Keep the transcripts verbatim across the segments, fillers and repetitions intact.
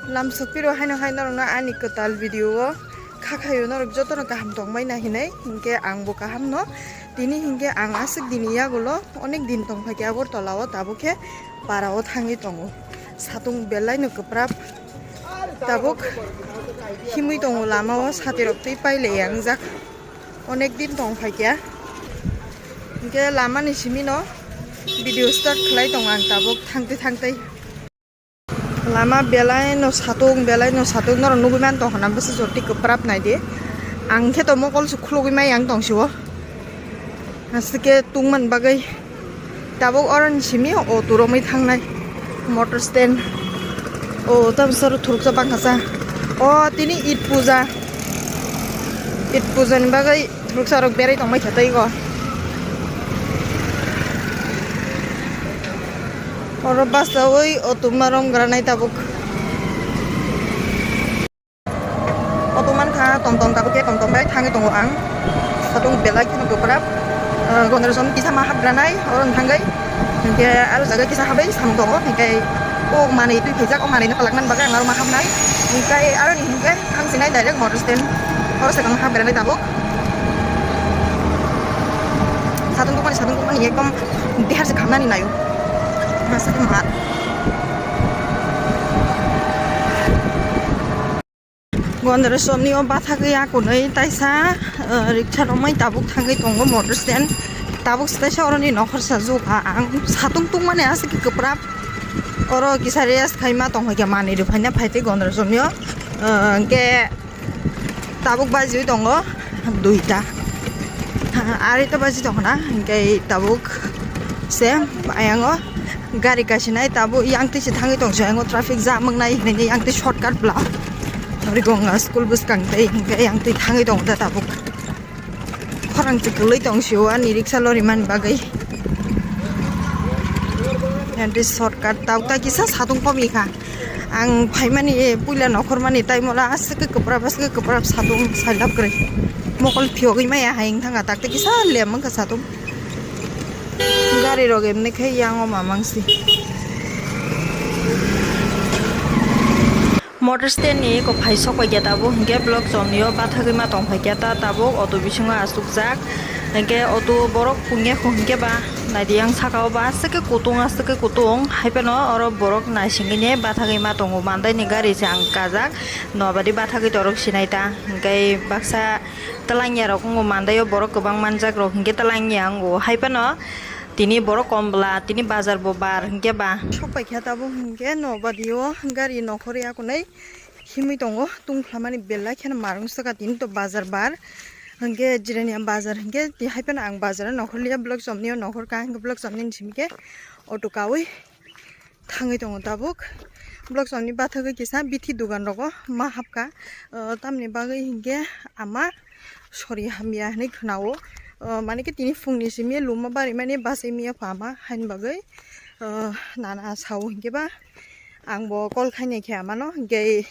Lam sokpiro haino hai norokno ani kwtal video o kha khaio norok jotono kaham tongmai na hinwi, hinkhe angbo kaham no. Tini hinkhe ang aswk dini yagulo onek din tongphaikhe Agartala o, tabuk khe para o thangwi tongo. Satung belai no kwprap, tabuk himwi tongo lama o, sati rok twi pailai yangjak. Onek din tong phaikya. Hinkhe lama ni simi no video start khlai tongo ang tabuk thangtwi thangtwi. Lama belai no satung, belai no satung, norok nugwi man tong khna bwswk jotwi kwprap nai di. Ang khe to mokol se khulugwi mai yang tong sio. Aswk khe tungmani bagwi. Tabuk oroni simi auto romwi thangnai motor stand. O tabuk soro thuruksa bangkha sa. O tini Eid puja. Eid puja ni bagwi thuruksa rok berai tongbai kha tei go. Oro basawi auto ma romgranai tabuk. Auto mankha, tom tom tabuk khe tom tom bai thangwi tongo ang. Satung belai kheno kwprap. Eh, Gondra Chowk kisa ma hapgranai, oro thangwi. Hinkhe aro jaga kisa habai samung tongo. Hinkhe o manwi twi phaijak, o manwi no palak nani bagwi ang aro ma hapnai. Hinkhe aro ni hinkhe thang sinai direct motor stand. Oro se tong hapgranai tabuk. Satung tongmani, satung tongmani ekdom dehar se khamnani naio. Masa khe mat. Gondra Chowk ni o bathagwi akunwi taisa, eh, riksa romwi tabuk thangwi tongo motor stand. Tabuk se taisa oroni nokhorsa jukha ang. Satung tungmani aswk khe kwprap. Oro kisa rest khaima tongkha khe manwi rwphaina phaitwi Gondra Chowk ni o. Eh, hinkhe tabuk bajiwi tongo duita. Areita baji tongkha na, hinkhe tabuk se ayango gari kasinai tabuk yang twi se thangwi tongse, ayango traffic jam wngnai hinwi yang twi shortcut bla. Rigonga school bwskang tei hinkhe yang twi thangwi tongo ta tabuk. Khorang se kwlwi tong sio ani riksa lori mani bagwi. Yang twi shortcut tabuk ta kisa satung komi kha. Ang phaimani, eh, puila nokhormani time o aswk khe kwprap, aswk khe kwprap satung sailap kwrwi. Mokol phiyogwi maya hai wngthang a, takte kisa lem wngkha satung. Gari rok emni khe yang o mamang si. Motor stand ni eko phai sok paikha tabuk, hinkhe Block Chowk ni o bathagwi ma tong phaikha ta tabuk, auto bisingo achukjak. Hinkhe auto borok pungya kho hinkhe ba, naidi yang saka o ba aswk khe kutung, aswk khe kutung. Hai phano oro borok naisingwi ne bathagwi ma tongo, mandai ni gari se ang kajak, nobadi bathagwi torok sinai ta. Hinkhe baksa twlangya rok wngo, mandai o borok kwbang manjak rok hinkhe twlangya wngo. Hai phano tini borok kom bwla, tini bazar bo bar hinkhe ba. Sok paikha tabuk hinkhe nobadi o gari nokhor yakunai. Himwi tongo, tungphlamani belai kheno marung saka tini to bazar bar. Hinkhe jirania bazar hinkhe tei hai phano ang bazar o nokhorlia Block Chowk ni o nokhorkha, hinkhe Block Chowk ni simi khe auto kawi thangwi tongo tabuk. Block Chowk ni bathagwi kisa bithi dogan rogo ma hapkha, ah, tamni bagwi hinkhe ama sori hamya hinwi khwnao. Ah, mane khe tini phungni simi luma barimani bachai mia pha ama haini bagwi, ah, nana sao hinkhe ba. Ang bo call khainai khe amano, hinkhe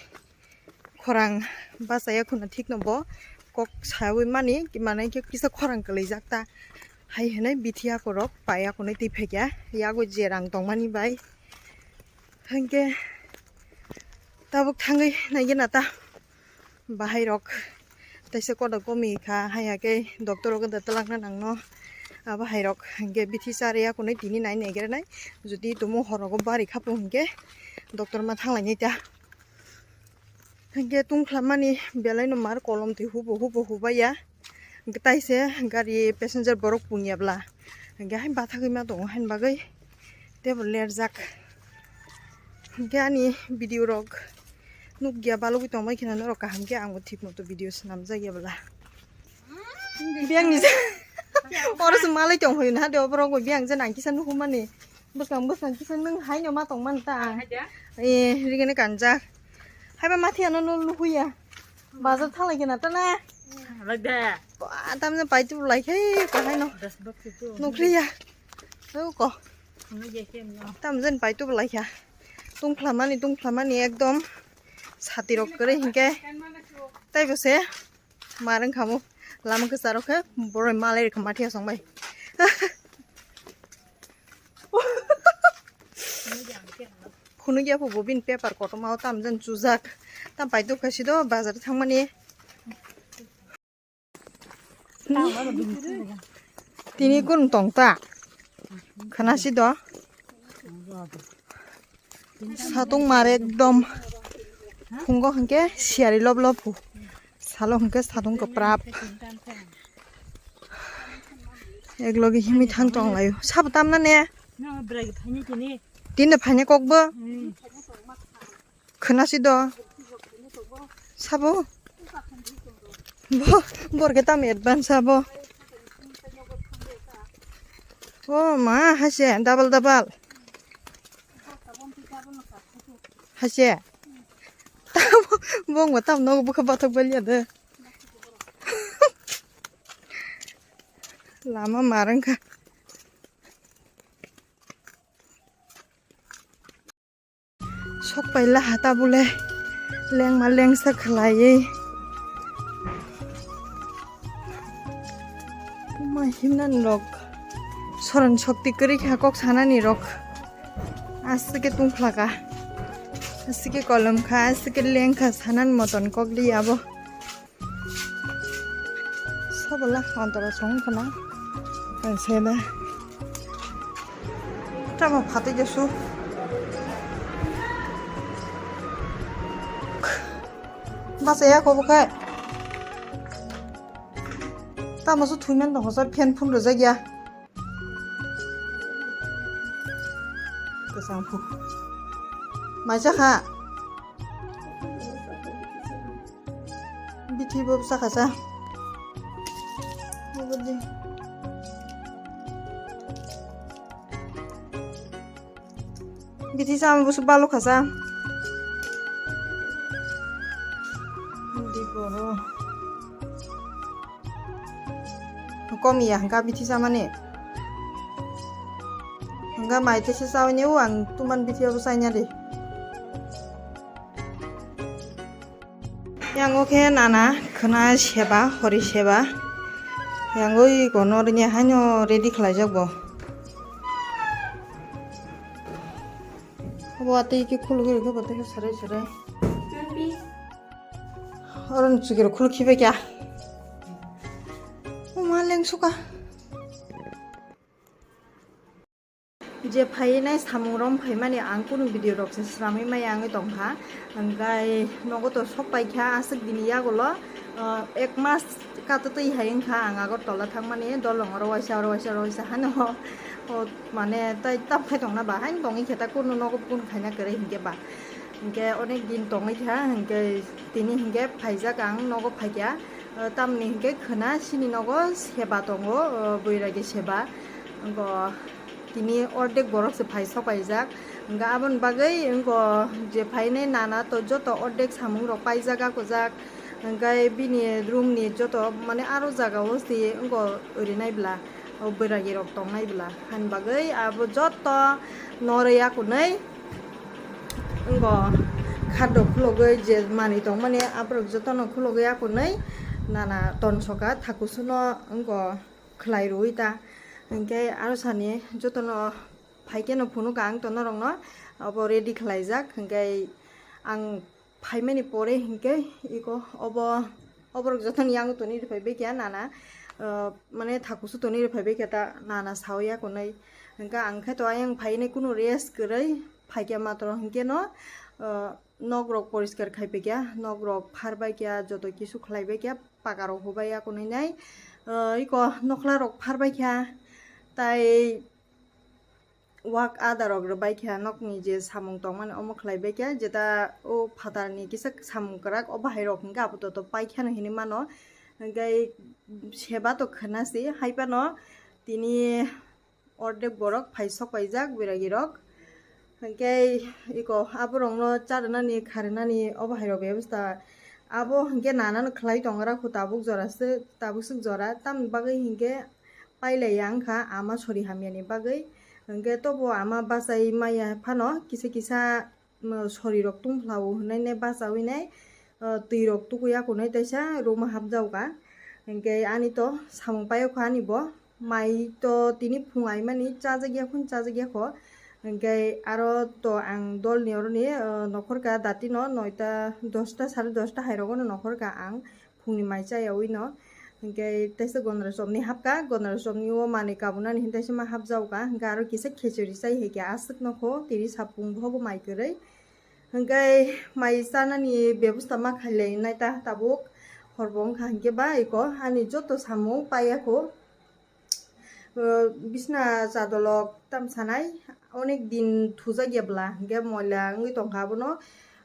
khorang bachaya khuna thikno bo kok sawi mani, manai khe kisa khorang kwlaijak ta hai hinwi bithi akorok pai akonwi twi phaikha yago je rang tongmani bai. Hinkhe tabuk thangwi naigena ta. Bahai rok teisa koda komi kha, haiya khe doctor o da twlangna nangno. Abo hai rok hinkhe bithi chari akonwi tini nai naigra nai, jodi tumo horogo bari khapo hinkhe doctor ma thanglainai ta. Hinkhe tungkhlamani belai no mar kolom twi hubo hubo hubaiya. Hinkhe taise gari passenger borok pungya bla. Hinkhe hai bathagwi ma tongo haini bagwi teibo lerjak. Hinkhe ani video rok nukya balugwi tongbai kheno norok kaham khe ang bo thik moto video swnamjakya bla. Biyang ni oro se malai tong hoyo na de oborok bo biyang je nang kisa nuhumani. Bwskang bwskang kisa nwng haino ma tongmani ta. Eh, rigini kanjak. Haiba mathiya no nuhuya. Bazar thalai kena ta na. Thalai de. Ba, tamjani paitu lai khai ko haino. Nukriya. Ko. Tamjani paitu lai kha. Tungphlamani, tungphlamani ekdom sati rok kwrwi hinkhe. Taibo se. Mar wngkha mo lama kwcharo khe boroi malai rwkha mathiya songbai. Phunuk ya phubo bini paper kotorma o tamjani chujak. Tam paiduk khaisi do bazar thangmani. Tini kun tong ta. Khana si do. Satung mar ekdom. Phungo hwnkhe siyari lop lop phu. Salo hwnkhe satung kwprap. Eklogi himwi thang tong laio. Sabo tamna ne? Tini phaini kokbo. Khwnasi do. Sabo. Bo, bor khe tam advance sabo. O ma, hase, double, double. Hase. Tamo, bongbo tam nogo bwkha bathok baliya de. Lama marang kha. Sok paila ha tabule lengma lengsa khlaiwi. Ma himnani rok soron sokti kwrwi kha kok sanani rok. Aswk khe tungphla kha. Aswk khe kolom kha, aswk khe leng kha sanani moton kok di abo. Sobola antara song khana. Ang sena. Tamo phatwi jasu. Basa ya ko bukai. Tamo su thuiman dong sa fan phun rwjak ya. Kwchang phu. Maisa kha. Bithi bo bwsa kha sa. Bithi sama busu balu kha sa. Di boro. Komiya hwnkha bithi samani. Hwnkha mai tesa chaui nio ang tuman bithi abo chaina di. Yang o khe nana khwna seba, hori seba. Yang o iko no rini haino ready khlaijak bo. Abo atwi khe khulugwi rwkhe bo tei khe sarai sarai. Oro ni chukiro khuluk khibai kya. O ma leng suka. Je phainai samung rom phaimani ang kunu video rok se swnamwi maya wngwi tongkha. Hwnkhe nogo to sok paikha aswk bini yagulo, ah, ek mas kato twi hai wngkha ang Agartala thangmani, dolong oro waisa, oro waisa, oro waisa hano. O mane tai tam khai tongna ba haino tongwi khe ta kunu nogo phone khaina kwrwi hinkhe ba. Hinkhe onek din tongwi kha, hinkhe tini hinkhe phaijak ang nogo phaikha. Ah, tamni hinkhe khwna sini nogo seba tongo, ah, bwragi seba. Wngkha tini ordek borok se phai sok paijak. Wngkha aboni bagwi wngkha je phainai nana to joto ordek samung rok paijak, akujak. Hwnkhe bini room ni joto mane aro jaga o se wngkha rinai bwla, o bwragi rok tongnai bwla. Hani bagwi abo joto norwi akunwi wngkha khat rok khulogwi je manwi tongmani aborok jotono khulogwi akunwi nana tonsoka thakusuno wngkha. Khlai rwui ta. Hinkhe aro sani jotono phaikhe no phunukha ang to norokno, obo ready khlaijak. Hinkhe ang phaimani pore hinkhe iko obo, oborok jotono yang tonwi rwphai baikha nana, ah, mane thakusu tonwi rwphai baikha ta nana sawi akunwi. Hinkhe ang khe to ayang phainai kunu rest kwrwi phaikha matro hinkhe no, ah, nok rok poriskar khai paikha, nok rok phar baikha, joto kisu khlai baikha, paka rok hubai ya kunui nai, ah, iko nokhla rok phar baikha, tai wak ada rok rw baikha, nokni je samung tongmani omo khlai baikha, jeta o phatar ni kisa samung kwrak o bahai rok hinkhe apato to paikha no hinui mano, hinkhe seba to khwna se hai phano tini. Ordek borok phai sok paijak, biragi rok. Hinkhe iko aborokno charwnani, kharwnani obo hai rok bebasta. Abo hinkhe nanano khlai tongra kho tabuk jora se, tabuk swk jora. Tamni bagwi hinkhe pailai ya wngkha ama sori hamyani bagwi. Hinkhe tobo ama bachai maya phano kisa kisa, mm, sori rok tungphla o hinui nai bachaui nai, ah, twi rok tukuya kunui teisa room o hapjao ka. Hinkhe ani to samung paio kho ani bo. Mai to tini phung aimani chajak ya khun chajak ya kho. Hingke aro to ang dolni oroni, o, nokhorka datino noita, dosta, sare dosta hairogono nokhorka ang phungni mai chayawi no. Hingke teisa Gondra chopni hapka, Gondra chopni o manwi kabunani hintaisa ma hapjaoka, hingke aro kisa khechori chai hai khe aswk nokho, tini sapung bohobo mai kwrwi. Hingke mai chanani bebosta ma khailai nai ta tabuk, horbo wngkha hingke ba eko ani joto samung paiya kho. O, bisna chadolok tam sanai, onek din thujakya bwla, hingke moila wngwi tongkha abono,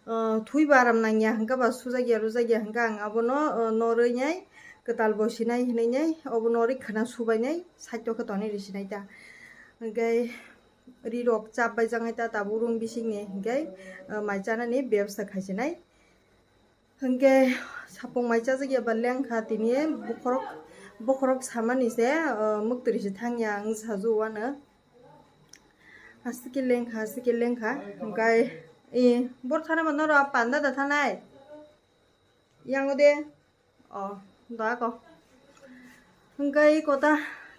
o, thwiba aram nangya, hingke ba sujakya rujakya, hingke ang abono, o, norwi nai, kwtal bo sinai hinwi nai, obo norwi khwna subai nai, side o khe tonwi rw sinai ta. Hingke rirok chap bai jangai ta tabuk room bisingni, hingke, o, mai chanani bebosta khai sinai. Hingke sapung mai chajak ya ba lengkha tini bokhorok, bokhorok samani se, o, muktri se thangya wng saju wano. Asike lengkha, asike lengkha. Hingke, e, bor thana ba noro panda da thanai. Yang ode, o, da ko. Hingke kota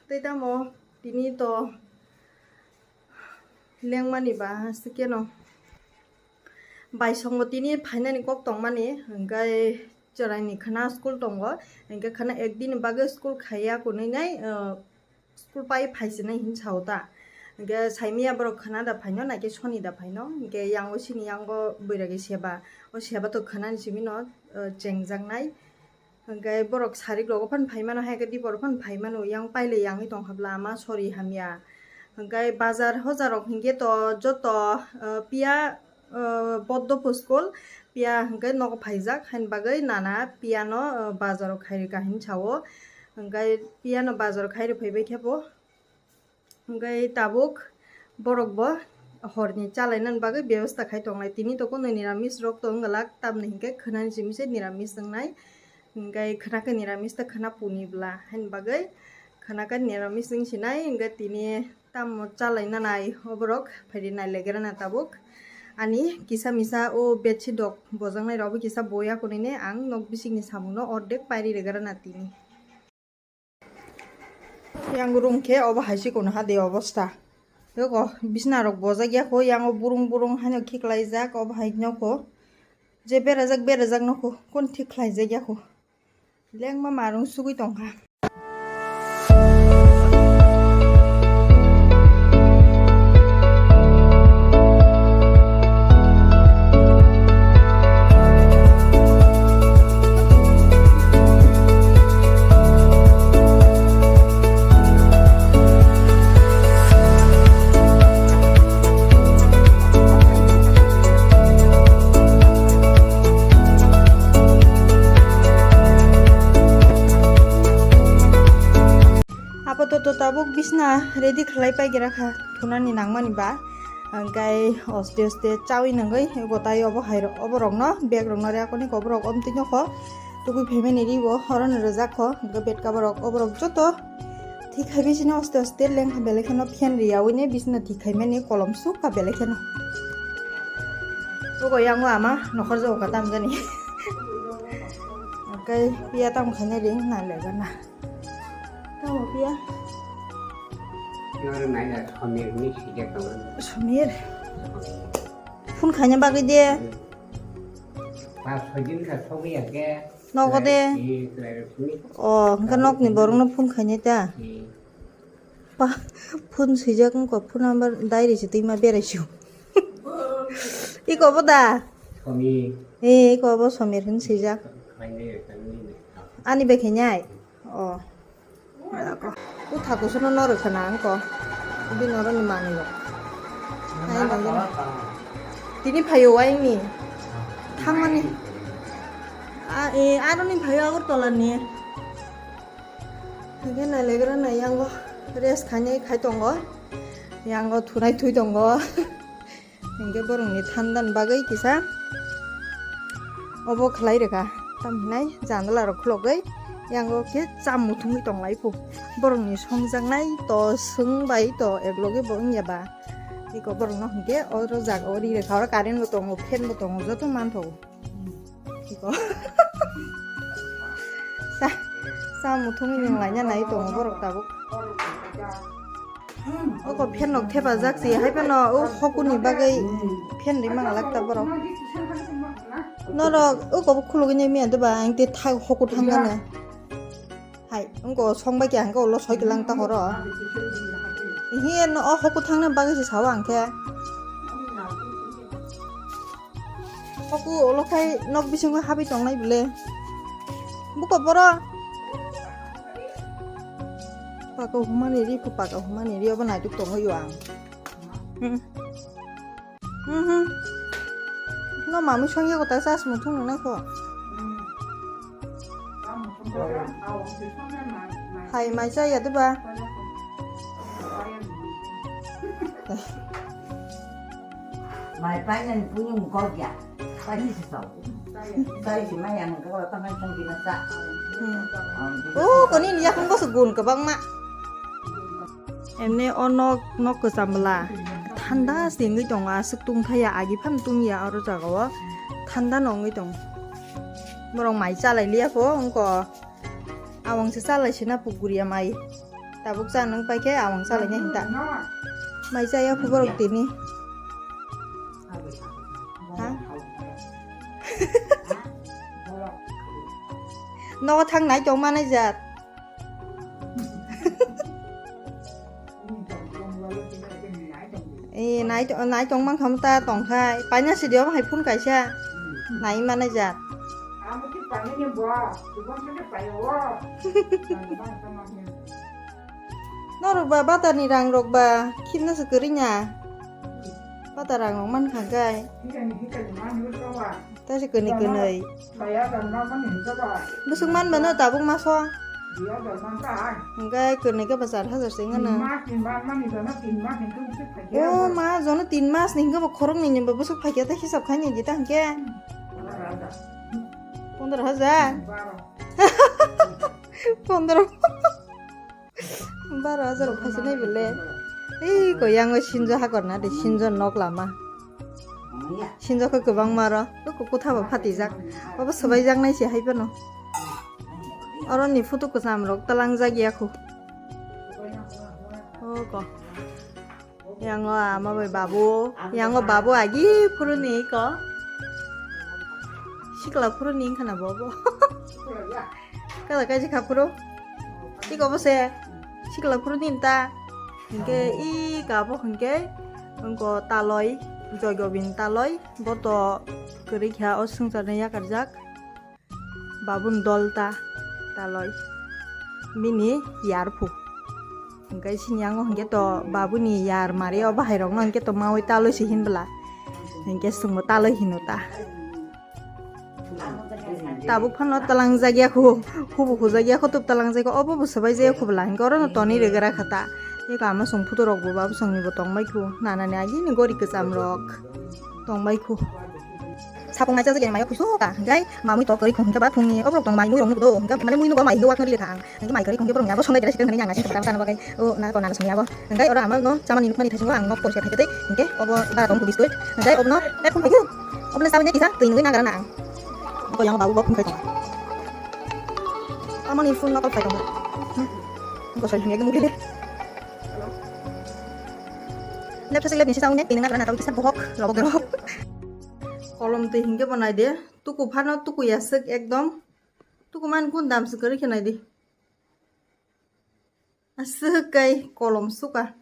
tei tamo tini to lengmani ba asike no. Baisongo tini phainani kok tongmani, hingke chwraini khwna school tongo, hingke khwna ekdini bagwi school khaiya kunui nai, o, school pai phaisinai hin sao ta. Hingke saimaya borok khwna da phaino, naikhe soni da phaino, hingke yango sini yango bwragi seba, o seba to khwnani simi no, o, chengjaknai. Hingke borok sarik rogo phano phaimano, hai khe dipor phano phaimano, yang paile yangwi tongkha bwla ama sori hamya. Hingke bazar hojar rok hingke to joto, o, piya, o, poddo puskol piya hingke nogo phaijak, haini bagwi nana piyano, o, bazaro khairika hin sao. Hingke piyano bazaro khairi phaibai khe bo. Hingke tabuk borok bo horni chalainani bagwi bebosta khai tonglai. Tini to kunu niramis rok to wngwlak, tamni hingke khwnani simi se niramis wngnai. Hingke khwna khe niramis ta khwna puni bwla, haini bagwi khwna khe niramis wng sinai. Hingke tini tamo chalai nanai oborok phaidi nai legerana tabuk. Ani kisa misa o bedsheet rok bojaknai rok bo kisa boya kunui ne ang nok bisingni samung no ordek pairi regerana tini. Yang room khe obo hai se kono ha de obosta. Yoko bisna rok bojak ya kho, yang o burung burung haino khiklai jak obo hai nokho. Je berajak berajak nokho, kon thik khlai jak ya kho. Lengma marung sugui tongkha. Apatot tabuk bisna ready khlai pai gira kha thunani nangmani ba. Hingke oste oste chawi nangwi gotai obo hai oborokno bag rokno rek oni oborok omtwi nokho tugui phaimani ribo orono rwjak kho hingke bed cover rok oborok joto thik hai bisino oste oste lengkha belai kheno fan riyawi ne bisino thik hai mani kolom sukha belai kheno. Ogo yango ama nokhor jogo kha tamjani. Hingke piya tam khaina ring na lega na. Tamo piya? Yoro naina Samir ni sijak tongo. Samir? Phone khaina bagwi de. Pas soi din kha sogwi ya ke. Nogo de. Ni klai sini. Oh, hingke nokni borokno phone khaina ta. Ni. Pa, phone swijak wngkha, phone number diary se twi ma berai sio. Iko bo da? Samir. Eh, iko bo Samir hin swijak. Khaina ya, khaina ya. Ani bai khainai? Oh. Utha kusuno no rwkha na ang ko. Bini oro ni manwi rok. Ai nangini. Tini phaio waini. Thangmani. A, e, aroni phaio Agartala ni. Hingke nailegra nai yango rest khainai khai tongo. Yango thunai thui tongo. Hingke borokni thandani bagwi kisa obo khlai rwkha, tamo hinai jandala rok khulogwi yango khe cham muthungwi tonglai phu. Borokni songjaknai to swng bai to ek loge bo wngya ba. Eko borokno hingke oro jaga o ri rwkha, oro current bo tongo, fan bo tongo, joto manthogo. Eko. Sa, sa muthungwi nwng laina nai tongo borok tabuk. Oko fan rok thepajak si hai phano o hokuni bagwi fan ri mangalak ta borok. Norok oko khulugwi nai manya doba ang te thag hoku thangmani. Hai wngko song bai khe ang khe ulo soi kwlang ta horo. Hiya no o hoku thangna bagwi se sao ang khe. Hoku ulo khai nok bisingo habwi tongnai bile. Buko boro. Paka humani ri, paka humani ri obo naituk tongo yo ang. Hmm. Mhm. No mami songya ko ta chasma thung nang kho. Hai mai cha ya de ba. Mai paina ni punyung kogya. Paisi sisau. Paisi maya nang kau tangan song binasa. Hmm. Oh, koni ni yakung ko segun kebang mak. Emne o nok, nok kwcham bwla thanda se wngwi tongo, aswk tungthaya, agi phano tungya oro jagao thanda no wngwi tongo. Borok mai chalai liya kho wngkho, awang se chalai sina puguriya mai, tabuk cha nung pai khe awang chalai nai hinta mai chaya kho borok tini. Ha? Nogo thang nai tong manai jat. Eh, nai to-, nai tong mang kham ta tong khai. Paina si diom hai phun kaisa. Nai mana jat. Norok ba batar ni rang rok ba khibna se kwrwi na. Batar rang rok man kha kai. Ta se kwnwi kwnwi. Bwswk man mano tabuk maso. Hwnkhe kwnwi khe ba char hajar se wngano. O ma, jono tin mas ni hwnkhe bo khoroknwi ni bo bwswk phaikhe ta hisab khai ni di ta hwnkhe. Pondro hajar. Pondro. Baro hajar rok phaisi nai bele. Ei ko yango sinjo hakor na de, sinjo nok lama. Sinjo khe kwbangma ro, ko kutha bo phatijak. Obo swbaijak nai se hai phano. Oro ni photo kwcham rok talangjak ya khu. O ko. Yango ama bai babu, yango babu agi phuruni ko. Sikla phuruni wngkha na bobo. Kala kaisa kha phuru. Iko bo se sikla phuruni ta. Hingke i kabo hingke wngko taloi, joigobin taloi. Bo to kwrwi kha o swngcharno yakarjak. Babun dol ta taloi bini yar phu. Hingke sini yango hingke to babuni yar mari o bahai rokno hingke to mawi taloi si hinbla. Hingke sungbo taloi hino ta. Tabuk phano talangjak ya khu, hubu hujak ya khu, tup talangjak ya, obo bo swbai jaya khu bwla. Hingke oro no toni regra kha ta. Eko ama song photo rok bo babu song ni bo tong bai khu. Nana ni agini gori kwcham rok tong bai khu. Sapung mai chajak ya mai kusu ka. Hingke mamui tok kori khung hingke ba phung ni oborok tong mai mui rok nugo. Hingke mane mui nugo mai hingke wak nari lekha ang. Hingke mai kari khungke borok ni abo songai dere sikang hwnwi ang naising kwtal tano bagwi. O na kona na songya bo. Hingke oro ama no chamani nukmani thaisingo ang nok poisa khaitwi. Hingke obo bara tong biscuit. Hingke obo no ek khum khaikhu. Obo no sabine kisa twi nungwi nagra na ang. Ko yang babu bo khum khaikhu. Amoni phone no call khaikhu. Ko sai hingke mukhe. Lep sasik lep nisi saune twi nungwi nagra na tau kisa bohok lobok rok. Kolom twi hingke bo nai de. Tuku phano tuku ya sik ekdom. Tuku man kun dam se kwrwi khe nai di. Aswk kai kolom suka.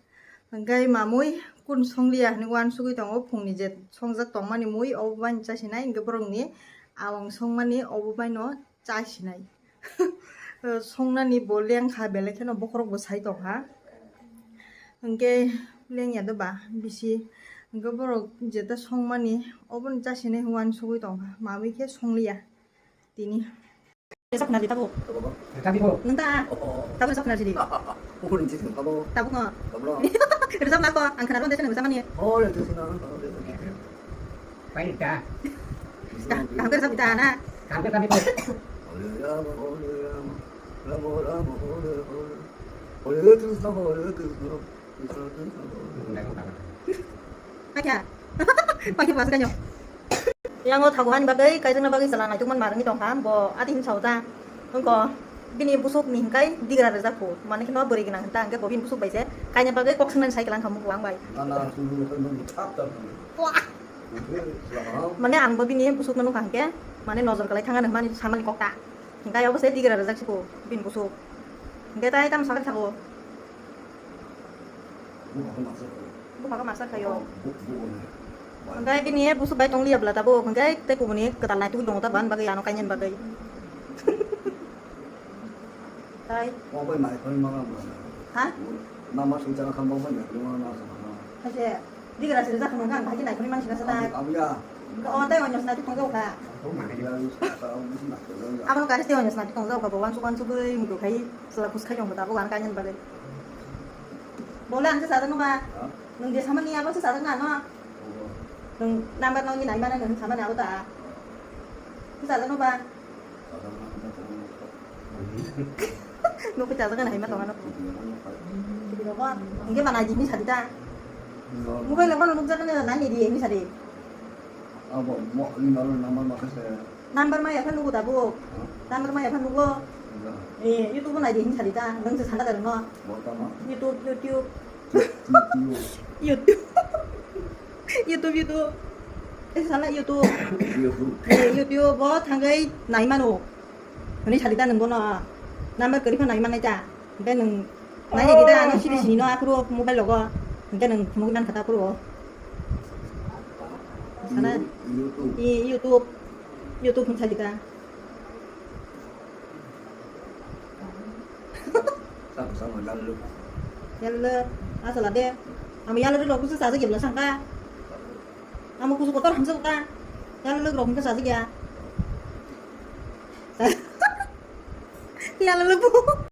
Hingkai mamui kun songliya hinwi uansugwi tongo, phungni je songjak tongmani mui obo bai chasinai, hingke borokni awang songmani obo bai no chasinai. Songnani bo lengkha, belai kheno bokhorok bo sai tongkha. Hingke lengya de ba bisi, hingke borok jeta songmani obo no chasinai hinwi uansugwi tongkha, mamui khe songliya. Tini. Rwchap khna di tabuk. Rwchap di bo. Nwng ta? Oh, oh. Tabuk rwchap khna di. Bukur ni sising tabuk. Tabuk no. Tabuk no. Rwchap lako, ang khna ron desa rwchap mani. Oh, le tu sino. Pai ta. Ka, kaham khe rwchap di ta na. Kaham khe rwchap di bo. Pakya. Pakya pasuk kanyo. Yang o thago hani bagwi, kaijakna bagwi chwla naitukmani marwngwi tongkha, bo ati hwn sao ta. Wngkho. Bini busuk ni hingkai digra rwjak kho. Mane kheno bwrwi gwnang hinta hingke bo bini busuk bai se kaina bagwi kok swngnani cycle ang kha mukulang bai. Na, na, sunu, sunu, sunu, thap, thap, sunu. Wah! Sunu, sunu. Mane ang bo bini busuk no nukha hingke, mane nojor kwlai thangani hwnmani samani kok ta. Hingke obo se digra rwjak si kho bini busuk. Hingke tai tamo sakha thago. Buphang khe master khayo. Buphang khe master khayo. Bu-, bu-, bu-, Hwnkhe bini busuk bai tong liya bwla tabuk, hwnkhe tei kubuni kwtal naitugwi tongo ta ban bagwi, ano kainani bagwi. Tai. Bo bai naikhorwi mano bwla. Ha? Mama swijak kha bo bai naikhorwi mano sa mano. Haise, digra siri jak nang kang, haise naikhorwi man sina sa ta. Abu, abu ya. O, tei onyo sina tong jau kha. Abu ya, sa, sa, abu sina tong jau. Abono karis tei onyo sina tong jau kha, bo wansuk wansugwi mudu khai, sala khus khai jong tabuk, ano kainani bagwi. Bole ang se sajak no ba. Ha? Nwng je samani abo se sajak na no. Obo. Nwng number no ni nai mano nwng samani abo ta. Se sajak no ba. Sajak no ba. Nwng ko sajak na hai ma tong ano. Video ko. Hingke ba nai di ni sadi ta. Obo. Mobile ko nwng jak na nai di ni sadi. Abo mo ni maro number ma khe se. Number maya khe nugo tabuk. Number maya khe nugo. Enggak. Eh, YouTube nai di hini sadi ta, nang se sana dari no. Bota ma? YouTube, YouTube. YouTube. YouTube. YouTube, YouTube. Eh, sana YouTube. YouTube. Eh, YouTube bo thangai nai mano. Hini sadi ta nang bono. Number kari pha nai manai ta. Hingke nwng nai di ta, ano siri sini no aphuru mobile logo. Hingke nwng phunugwi man kha ta aphuru o. Sana You-, YouTube. I YouTube, YouTube hwn sai di ta. Sabo, sabo, yalo. Yalo, asala de. Amo yalo de lokusu sasu gibla sangka. Amo kusu kotor hamsa ka. Yalo log rok hwn khe sajak ya. Yalo log bo.